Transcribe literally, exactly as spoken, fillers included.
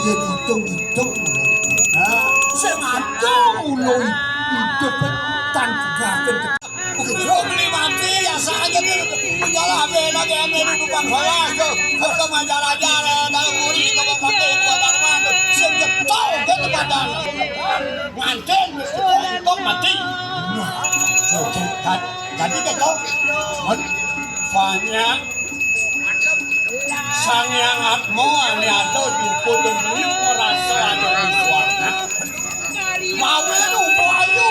Hitung-hitung. Nah, sing ado ulo idup tan pegaten. Beli mati ya saja nih. Penjara bela bela tukang salah tuh. Ke majalah-jalah dalam muri ke bapak ke kuat arman. Sing getol ke tempat nganten mesti untuk mati. Nah, jadi jadi gitu. Banyak Sang Hyang Atma ane ada juput ing bumi, rasa ada di swarga. Mawe rupa ayu.